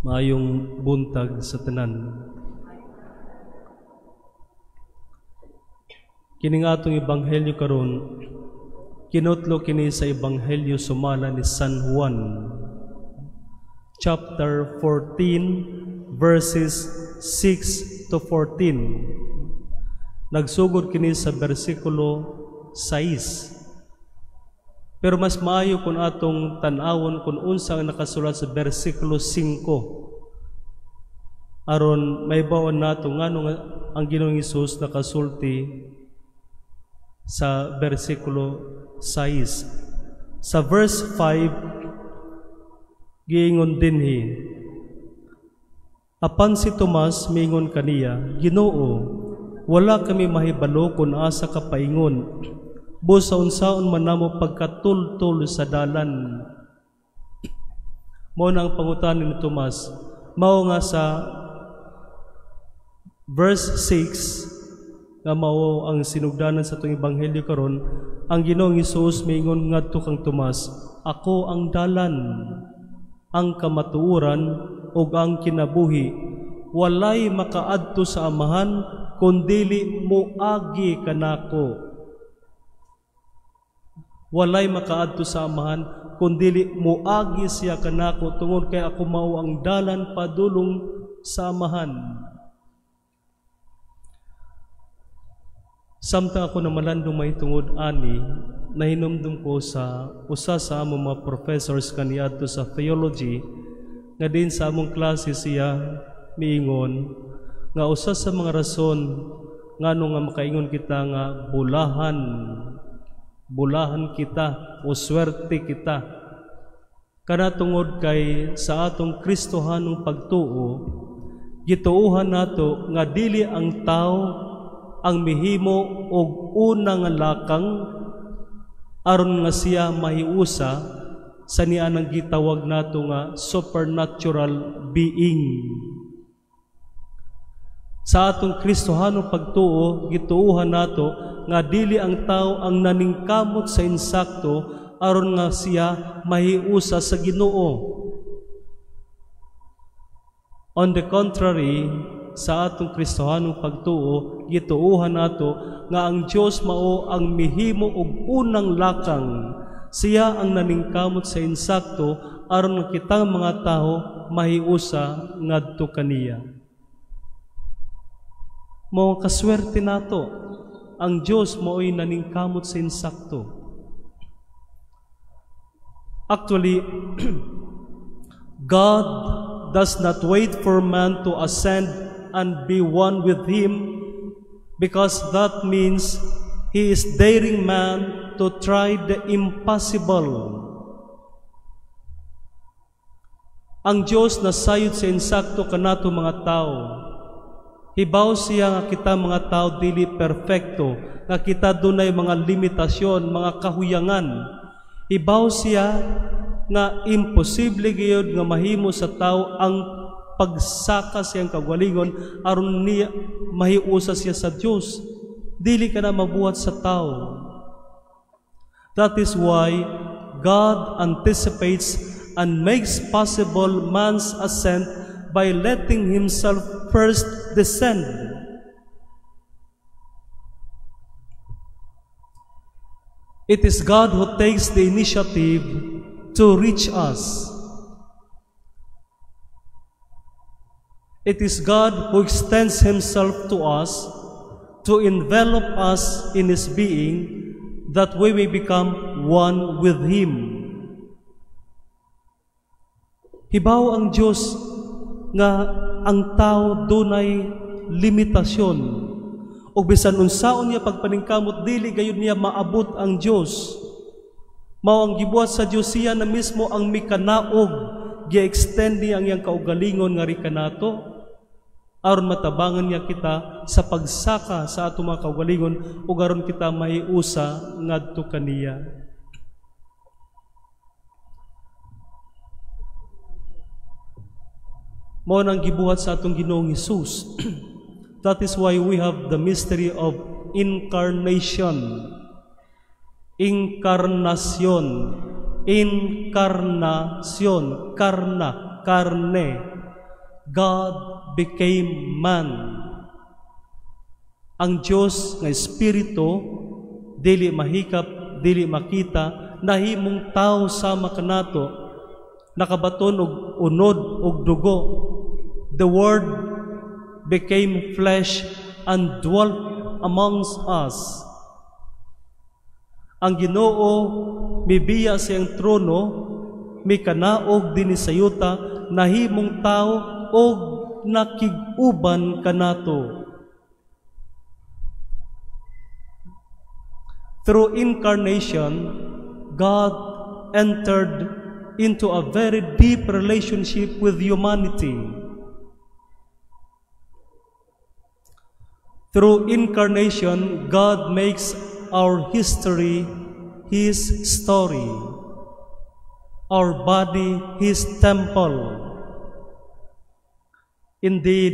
Maayong buntag sa tanan. Kini nga atong ebanghelyo karon, kinutlo kini sa Ebanghelyo sumala ni San Juan, chapter 14 verses 6 to 14. Nagsugod kini sa bersikulo 6. Pero mas maayo kung atong tan-awon kung unsa ang nakasulat sa bersikulo 5. Aron mahibaw-an nato ngano nga ang Ginoong Hesus nakasulti sa bersikulo 6. Sa verse 5, giingon dinhi, apan si Tomas miingon kaniya, "Ginoo, wala kami mahibalo kung asa ka paingon. Busa unsaon man namo pagkatultol sa dalan?" Mao na ang pangutana ni Tomas. Mao nga sa verse 6 nga mao ang sinugdanan sa atong ebanghelyo karon, ang Ginoong Hesus miingon ngadto kang Tomas, "Ako ang dalan, ang kamatuoran ug ang kinabuhi. Walay makaadto sa Amahan kun dili moagi kanako." Walay makaadto sa Amahan kun dili moagi siya kanako, tungod kay ako mao ang dalan padulong sa Amahan. Samtang ako namalandong mahitungod ani, nahinumdum ko sa usa sa among mga professors kaniadto sa theology, nga din sa among klase siya miingon nga usa sa mga rason ngano nga makaingon kita nga bulahan kita o swerte kita, kana tungod kay sa atong Kristohanong pagtuo, gituohan nato nga dili ang tao ang mihimo og una nga lakang aron nga siya mahiusa sa nianang gitawag nato nga supernatural being. Sa atong Kristohanong pagtuo, gituohan nato nga dili ang tao ang naningkamot sa insakto aron nga siya mahiusa sa Ginoo. On the contrary, sa atong Kristohanong pagtuo, gituohan nato nga ang Dios mao ang mihimo og unang lakang. Siya ang naningkamot sa insakto aron nga kitang mga tawo mahiusa ngadto kaniya. Mao kaswerte nato, ang Dios mao'y naningkamot sa insakto. Actually, God does not wait for man to ascend and be one with Him, because that means He is daring man to try the impossible. Ang Diyos nasayod sa insakto kanato mga tao. Hibaw siya nga kita mga tao dili perfecto, nga kita dunay mga limitasyon, mga kahuyangan. Hibaw siya nga imposible gayud nga mahimo sa tao ang pagsaka siyang kagalingon aron niya mahiusa siya sa Dios. Dili ka na mabuhat sa tao. That is why God anticipates and makes possible man's ascent by letting Himself first descend. It is God who takes the initiative to reach us. It is God who extends Himself to us, to envelop us in His being, that we may become one with Him. Hibaw ang Diyos nga ang tao dunay limitasyon. Ug bisan unsaon niya pagpaningkamot, dili gayud niya maabot ang Diyos. Mao ang gibuhat sa Diyos, siya na mismo ang mikanaog, gi-extend niya ang iyang kaugalingon nga kanato aron matabangan niya kita sa pagsaka sa atong mga kaugalingon ug aron kita mahiusa ngadto kaniya. Mao nang gibuhat sa atong Ginoong Hesus. That is why we have the mystery of incarnation. Incarnation, incarnation, karna, karne. God became man. Ang Dios nga espiritu, dili mahikap, dili makita, nahimong tao sama kanato, nakabaton og unod og dugo. The Word became flesh and dwelt amongst us. Ang Ginoo mibiya sa iyang trono, mikanaog dinhi sa yuta, nahimong tao og nakig-uban kanato. Through incarnation, God entered into a very deep relationship with humanity. Through incarnation, God makes our history His story, our body His temple. Indeed,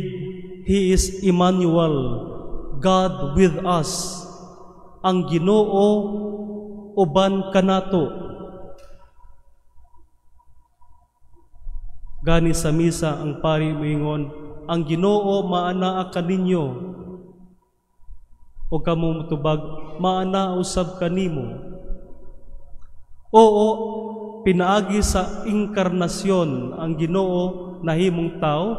He is Emmanuel, God with us. Ang Ginoo uban kanato. Gani sa misa ang pari moingon, "Ang Ginoo maanaa kaninyo." O kamo motubag, "Maanaa usab kanimo." Oo, pinaagi sa inkarnasyon ang Ginoo nahimong tao,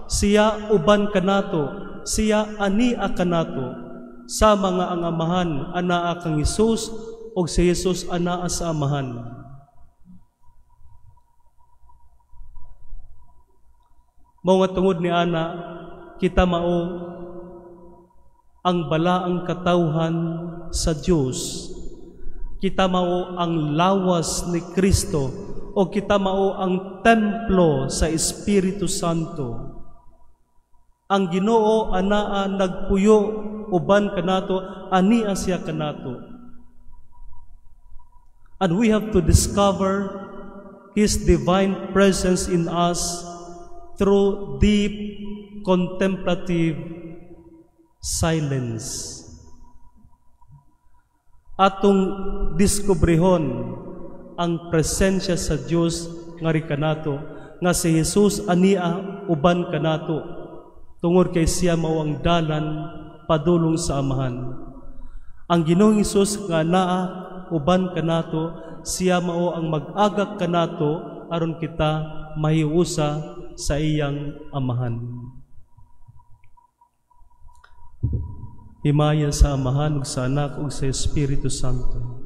siya uban kanato, siya ania kanato. Sa mga ang Amahan anaa kang Hesus og si Hesus anaa sa Amahan. Mao nga tungod ni ana kita mao ang balaang katawhan sa Dios. Kita mao ang lawas ni Kristo o kita mao ang templo sa Espiritu Santo. Ang Ginoo anaa nagpuyo uban kanato, ania siya kanato. And we have to discover His divine presence in us through deep contemplative silence. Atong diskubrihon ang presensya sa Dios ngari kanato, nga si Jesus ania uban kanato, tungod kay siya mao ang dalan padulong sa Amahan. Ang Ginoong Hesus nga naa uban kanato, siya mao ang mag-agak kanato aron kita mahiusa sa iyang Amahan. Himaya sa Amahan ug sa Anak ug sa Espiritu Santo.